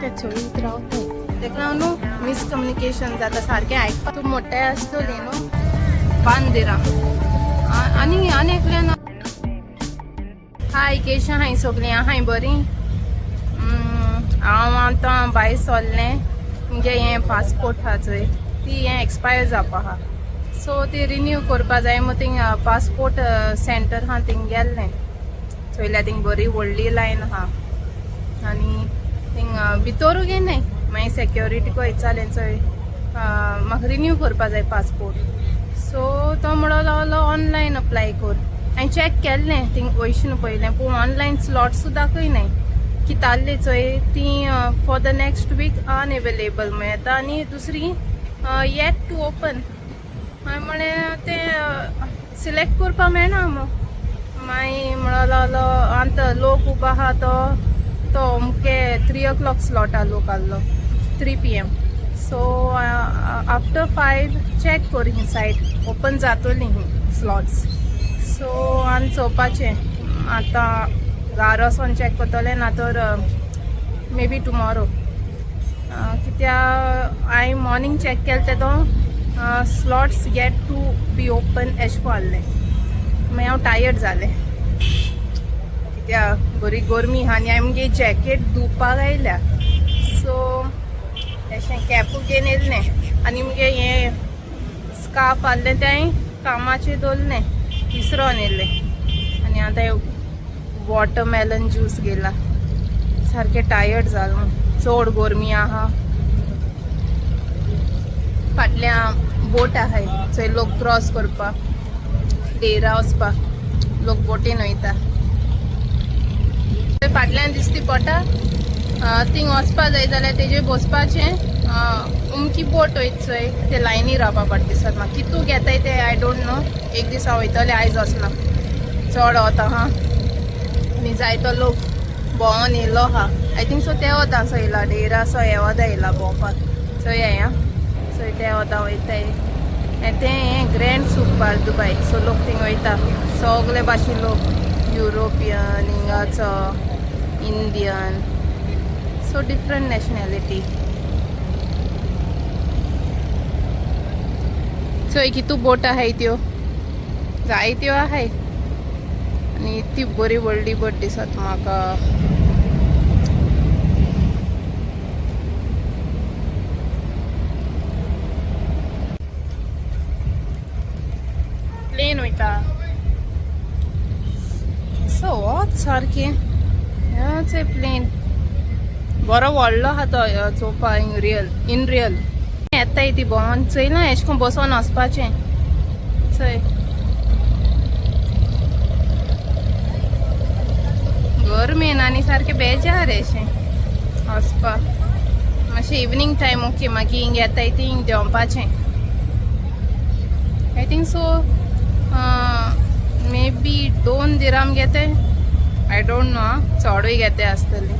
ते चोयत रावताय. तेका लागून न्हू मिसकम्युनिकेशन जाता सारकें आयकपा. तूं मोटे आसतली न्हू 5 दिराम आनी आनी एकल्यान. हाय, केश आहाय? सगळीं आहाय बरीं? हांव आतां भायर सरलें. मुगे हें पासपोर्ट आहा चोय, ती हें एक्सपायर जावपा आहा, सो ती रिन्यू करपा जाय. मग थिंग पासपोर्ट सेंटर आहा, थिंग गेल्लें. चोयल्या थिंग बरी व्हडली लायन आहा आनी थिंग भितरू गेलें. मागीर सेक्युरिटीको विचारलें, चोय, म्हाका रिन्यू करपा जाय पासपोर्ट. सो तो म्हणो लागलो, ऑनलायन अप्लाय कर. हांवें चॅक केल्लें, थिंग वयसून पळयलें, पूण ऑनलायन स्लॉट सुद्दां दाखयनाय. किताल्ली चोय ती for the next week unavailable म्हण येता आनी दुसरी येट टू ओपन. हांवें म्हळें, तें सिलेक्ट करपा मेळना मग. मागीर म्हणो लागलो, आतां लोक उबो आहा तो तो अमके 3 ओ क्लॉक स्लॉटा लोक आहलो, 3 PM. So after 5 check कर, ही सायट ओपन जातली ही स्लॉट्स. सो आनी चोवपाचें, आतां घार वचोन चॅक करतलें, ना तर मे बी टुमोरो. कित्या हांवें मॉर्निंग चॅक केलें ते तो slots yet to be open एशें को आहलें. मागीर हांव टायर्ड जालें, कित्या बरी गरमी आहा आनी हांवें मुगे जॅकेट धुवपाक आयल्या. सो एशें कॅपूय घेवन येयल्लें आनी मुगे हें स्कार्फ आहलें तें कामाचेर दवरलें, विसरोन येयलें. आनी आतां वॉटरमेलन ज्यूस घेयला. सारकें टायर्ड जालें, चड गरमी आहा. फाटल्या बोट आहाय, थंय लोक क्रॉस करपाक, डेरा वचपाक लोक बोटीन वयता. थंय फाटल्यान दिसती बोटा, थिंग वचपा जाय जाल्यार तेजेर बसपाचें. उमकी बोट वयता चोय, ते लायनी रावपा पडटा दिसत म्हाका. कितू घेताय ते I don't know. एक दीस हांव वयतलें, आयज वचना, चड वता हा. आनी जायतो लोक भोंवोन येयलो आहा. I think so ते वता सो येयला, डेरा सो हे वता येयला भोंवपाक. चोय आं, चोय, ते वता वयताय. तें हें grand souk Bur Dubai. So लोक थिंग वयता, सगळे भाशेन लोक, युरोपियन, हिंगाचो इंडियन, सो डिफरंट नॅशनॅलिटी. चोय कितू बोट आहाय त्यो, जायत्यो आहाय. आनी ती बरी व्हडली बोट दिसत म्हाका. प्लेन वयता. सो वत सारकें हेंच प्लेन बरो व्हडलो आहा तो चोवपा रियल इन रियल येताय ती भोंवन. चोयला, एशें कोन बसोन वचपाचें चोय. गरमेन आनी सारकें बेजार एशें वचपाक. मातशें इवनींग टायम ओके, मागीर हिंग येताय ती हिंग देंवपाचें. I think so may be 2 dirham घेते, I don't know. आं, चडूय घेते आसतली.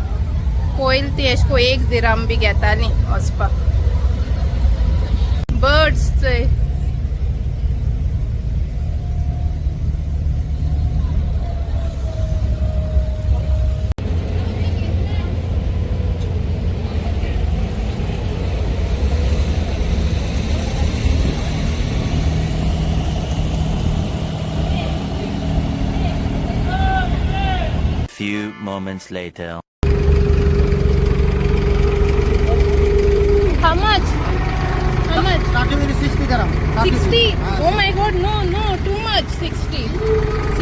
पयल ती एशें को 1 दिराम बी घेताली वचपाक. बर्ड्स चोय. Few moments later. How much? How much? Starting with 60 dirham. 60? Oh my God, no, no, too much. 60.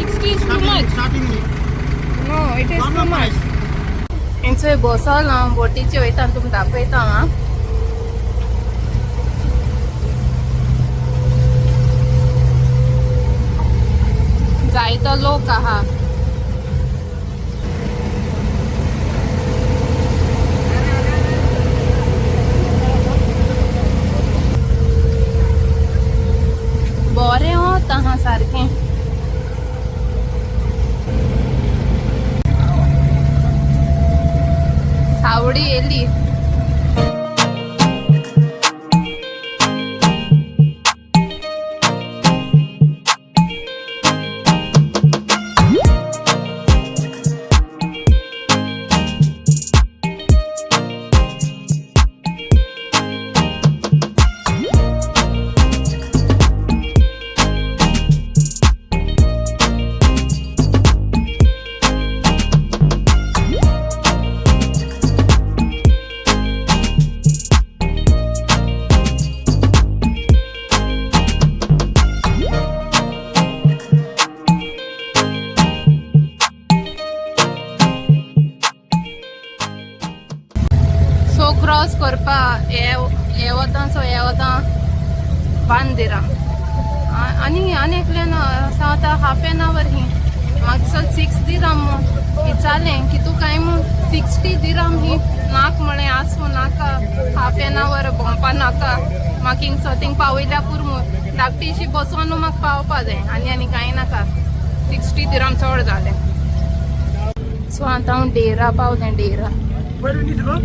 60 is too much. Starting with No, it is too normal much. price. हेंचोय Basol हांव बोटीचे वयता, तुमकां दाखयता हांव. जायतो लोक आहा. बरें वत आहा सारकें. सावडी येयली. क्रॉस करपा हे हे वता, सो हे वता 1 दिराम. आनी आनी एकल्यान सांगता हाफ एन our ही. म्हाका दिसता 6 दिराम विचारलें की तूं काय मू 60 दिराम ही. नाक म्हळें, आसूं नाका, हाफ एन our भोंवपा नाका. म्हाका हिंगसो थिंग पावयल्या पुरो मू, धाकटीशी बसोन म्हाका पावपा जाय, आनी आनी कांय नाका. 60 दिराम चड जालें. सो आतां हांव डेरा पावलें, डेरा. Where do we need to go?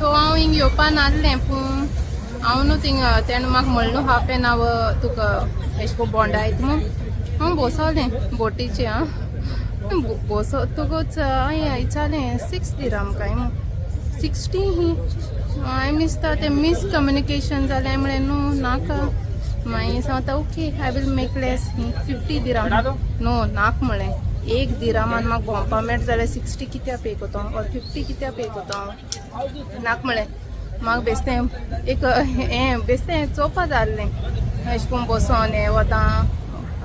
So हांव हिंग येवपा नासलें, पूण हांव न्हू थिंग तेणें म्हाका म्हणलें न्हू हाफ एन our तुका एशें कोन्न भोंवडायत म्हूण. हांव बसोलें बोटीचेर. आं, बसतकूच हांवें विचारलें 6 दिराम काय म्हूण, 60 ही. हांवें दिसता तें मिसकम्युनिकेशन जालें. हांवें म्हणलें न्हू नाका. मागीर सांगता, okay, I will make less he, 50 dirham. न्हू नाक म्हणलें, 1 दिरामान म्हाका भोंवपा मेळटा जाल्यार 60 कित्याक पे करता ऑर 50 कित्याक पे करता हांव? नाक म्हळें. म्हाका बेश्टें एक हें बेश्टें चोवपा जाय आसलें, अशें करून बसोन हें वता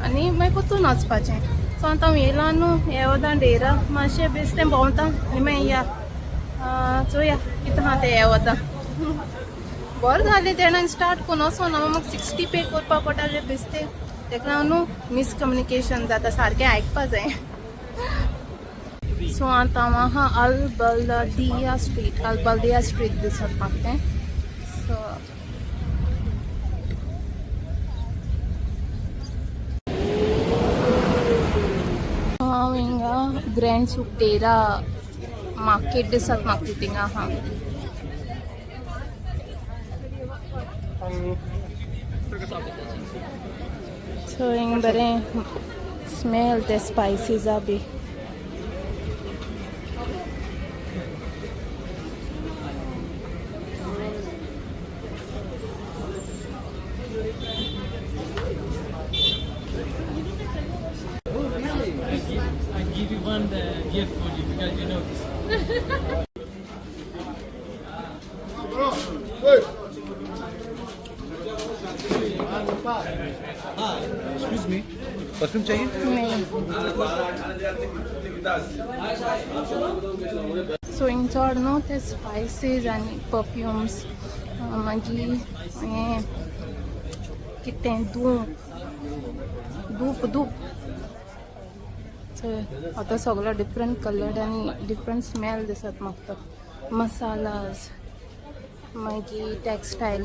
आनी मागीर परतून वचपाचें. सो आतां हांव येयलां न्हू, हे वता डेरा, मातशें बेश्टें भोंवता आनी मागीर या चोया कितें आहा तें. हे वता बरें जालें तेणें स्टार्ट करून वचोन हांव म्हाका 60 पे करपा पडटालें बेश्टें. तेका लागून न्हू मिसकम्युनिकेशन जाता, सारकें आयकपा जाय. सो आतां हांव आहा अल बल्दिया स्ट्रीट. अल बल्दिया स्ट्रीट दिसत म्हाका तें. सो हांव हिंगा ग्रँड सुकटेरा मार्केट दिसत म्हाका ती थिंगा आहा. सो हिंग बरें स्मेल ते स्पायसीजा बी. I give you one gift for you because you know this. Excuse me, perfume चाहिए? नहीं. सो हिंग चड न्हू ते स्पायसीज आनी परफ्युम्स, मागीर हें कितें धूप धूप धूप. सो आतां सगलो डिफरंट कलर आनी डिफरंट स्मेल दिसत म्हाका तो. मसालाज, मागीर टेक्सटायल,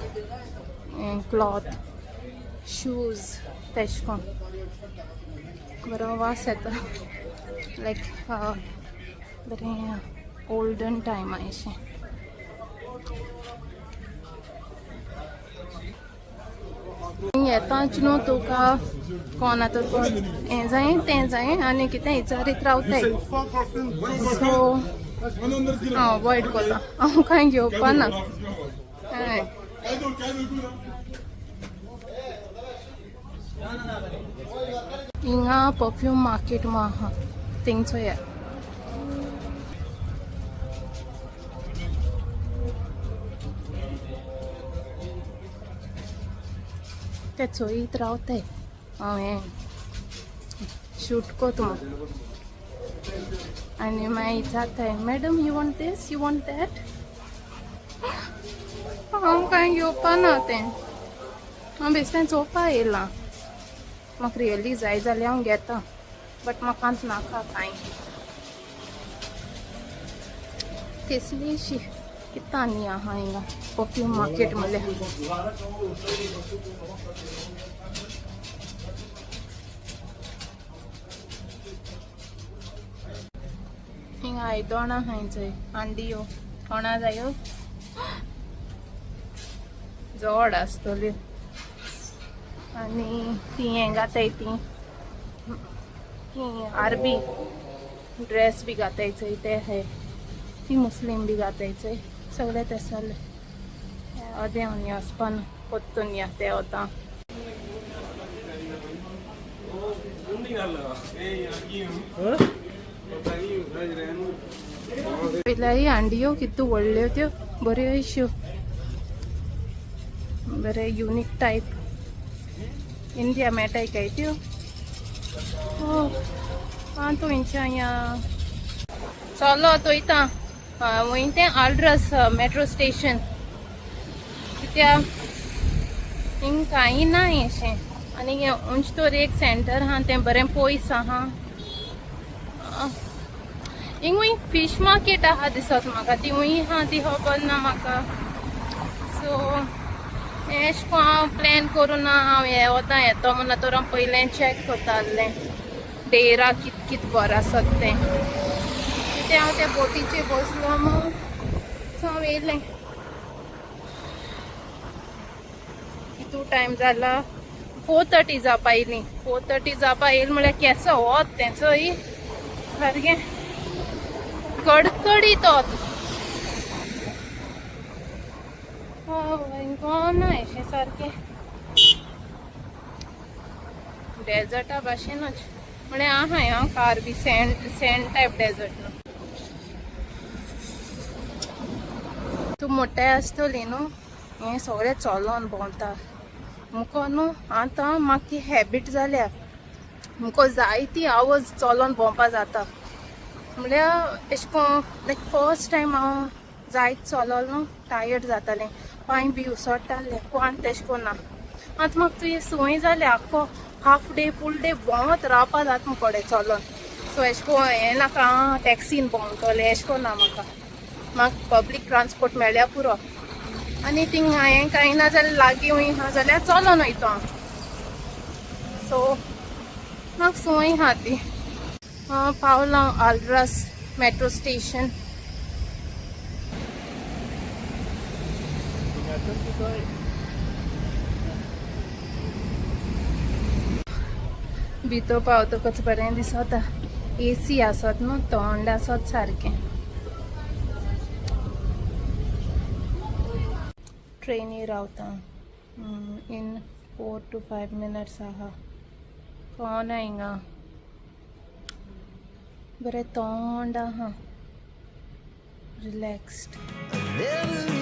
क्लॉथ, शूज, तेश कोन बरो वास येता, लायक बरें ओल्डन टायमा अशें. येताच न्हू तुका कोण आतां कोण हें जाय तें जाय आनी कितें विचारीत रावताय. सो हांव अवॉयड करता, हांव कांय घेवपा ना. हय. हिंगा परफ्यूम मार्केट मा आहा, थिंगचो या. ते चोयत रावताय हांव हें शूट कोत म्हूण आनी मागीर विचारताय, madam, you want this, you want that? हांव कांय घेवपा ना तें. हांव बेश्टें चोवपा येयलां. म्हाका रियली जाय जाल्यार हांव घेता, बट म्हाका आतां नाका कांय. तेसलीशी कितें आनी आहा हिंगा परफ्यूम मार्केट म्हणल्यार. हिंगा आयदोणां आहाय चोय, हांडियो. कोणा जायो जड आसतल्यो. आनी ती हें घाताय, ती ती आरबी ड्रेस बी घाताय चोय ते आहाय. ती मुस्लीम बी घाताय चोय, सगळे ते जाले. अदें आनी वचपान पोत्तून या ते वता. पयल्यार हांडियो कितू व्हडल्यो त्यो, बऱ्यो अश्यो. बरें युनीक टायप इंडिया मेळटाय काय त्यो. आं, तुमच्या या चलो वयता वंय तें आल्ड्रस मेट्रो स्टेशन. कित्या हिंग कांय ना अशें. आनी उंच तर एक सेंटर आहा, तें बरें पयस आहा. हिंग फिश मार्केट आहा दिसत म्हाका, ती हूंय आहा ती खबर ना म्हाका. सो एशें कोन्न हांव प्लॅन करूं ना, हांव हे वता येतो म्हणून तर हांव पयलें चॅक करतालें डेरा कित कित बरें आसत तें. कितें हांव त्या बोटीचेर बसलो मग, सो हांव येयलें. कितू टायम जाला? 4:30 जावपा येयली. 4:30 जावपा येयली म्हळ्यार केसो वत तें चोय, सारकें कडकडीत वत. ना अशें सारकें डेजर्टा भाशेनूच म्हळ्यार आहाय हांव car B sand type desert न्हू. तूं मोठे आसतली न्हू, हें सगळें चलोन भोंवता मुको न्हू. आतां म्हाका ती हॅबीट जाल्या, मुको जायती आवर्स चलोन भोंवपा जाता. म्हळ्यार एशें कोन्न लायक फर्स्ट टायम हांव जायत चलोल न्हू, टायर्ड जातालें, पांय बी उसोडटाले. कोण तेशें कोन्न ना. आतां म्हाका तुजी संवय जाल्या, आख्खो हाफ डे फूल डे भोंवत रावपा जाता मुकोडे चलोन. सो एशें कोन्न हें नाका, आं टॅक्सीन भोंवतलें एशें कोन्न ना म्हाका. म्हाका पब्लीक ट्रांसपोर्ट मेळ्ळ्यार पुरो. आनी थिंग हांवें कांय ना जाल्यार लागीं वंय आहा जाल्यार चलोन वयता हांव. सो म्हाका संवय आहा ती. पावलां आल्ड्रास मेट्रो स्टेशन. भितर पावतकच बरें दिसता. एसी आसत न्हू, थंड आसत सारकें. ट्रेनी रावता, इन 4 टू 5 मिनट्स आहा. कोण हिंगा, बरें थंड आहा, रिलॅक्स्ड. Never